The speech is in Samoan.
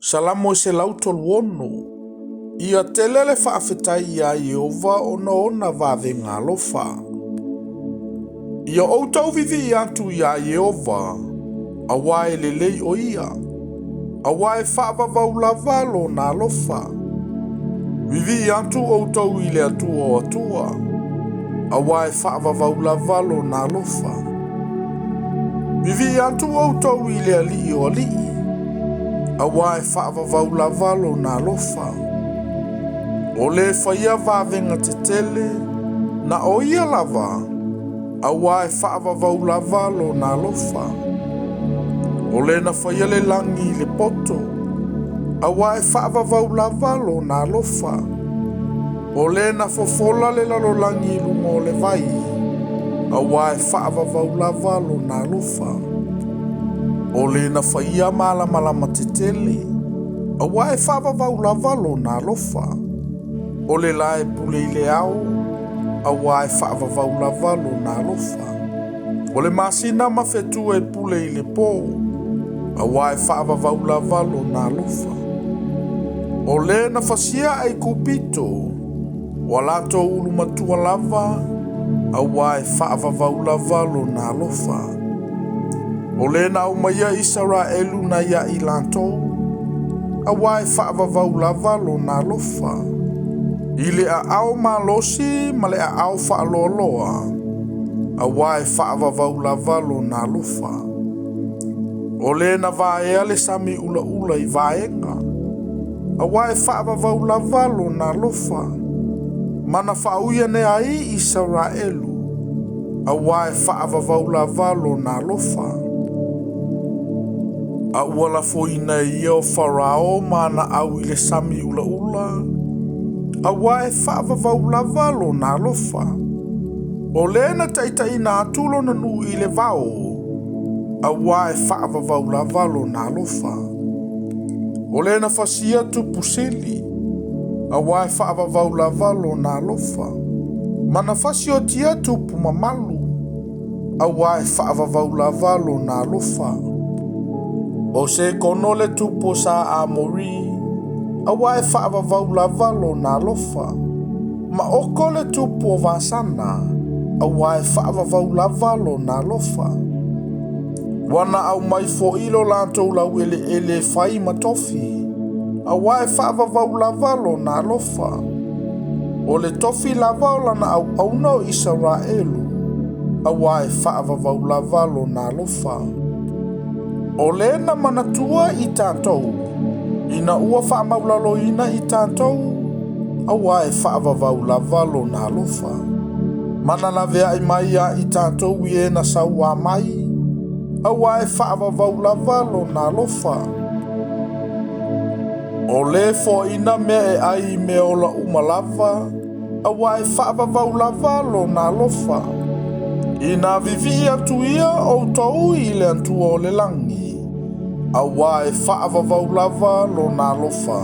Salamo e 136. Ia tele le faafetai iā Ieova ona o ona vavega alofa. Ia outou vivii atu iā Ieova, auā e lelei o ia, auā e faavavau lava lona alofa. Vivii atu outou i le Atua o atua, auā e faavavau lava lona alofa. Vivii atu outou i le Alii o alii, auā e faavavau lava lona alofa. O le faia vavega tetele, na o ia lava, auā e faavavau lava lona alofa. O le na faia le lagi i le poto, auā e faavavau lava lona alofa. O le na fofola le lalolagi i luga o le vai, auā e faavavau lava lona alofa. O le na faia malamalama tetele, auā e faavavau lava lona alofa. O le la e pule i le ao, auā e faavavau lava lona alofa. O le masina ma fetu e pule i le pō, auā e faavavau lava lona alofa. O le na fasia Aikupito, o a latou ulu matua lava, auā e faavavau lava lona alofa. O le na aumaia Isaraelu nai ia i latou, auā e faavavau lava lona alofa. I le aao malosi ma le aao faaloaloa, auā e faavavau lava lona alofa. O le na vaea le sami ulaula i vaega, auā e faavavau lava lona alofa. Ma na faauianea ai Isaraelu, auā e faavavau lava lona alofa. A ua lafoina e ia o Farao ma ana au i le sami ulaula, auā e faavavau lava lona alofa. O le na taitaiina atu lona nuu i le vao, auā e faavavau lava lona alofa. O le na fasia tupu sili, auā e faavavau lava lona alofa. Ma na fasiotia tupu mamalu, auā e faavavau lava lona alofa. O Sekono le tupu o sa Amori, auā e faavavau lava lona alofa. Ma Oko le tupu o Vasana, auā e faavavau lava lona alofa. Ua na aumai foʻi lo latou laueleele e fai ma tofi, auā e faavavau lava lona alofa. O le tofi lava o lana auauna o Isaraelu, auā e faavavau lava lona alofa. O le na manatua i tatou, ina ua faamaulaloina i tatou, auā e faavavau lava lona alofa. Ma na laveai mai ia i tatou i e na sauā mai, auā e faavavau lava lona alofa. O le foaina mea e ai i mea ola uma lava, auā e faavavau lava lona alofa. Ina vivii atu ia outou i le Atua o le lagi, auā e faavavau lava lona alofa.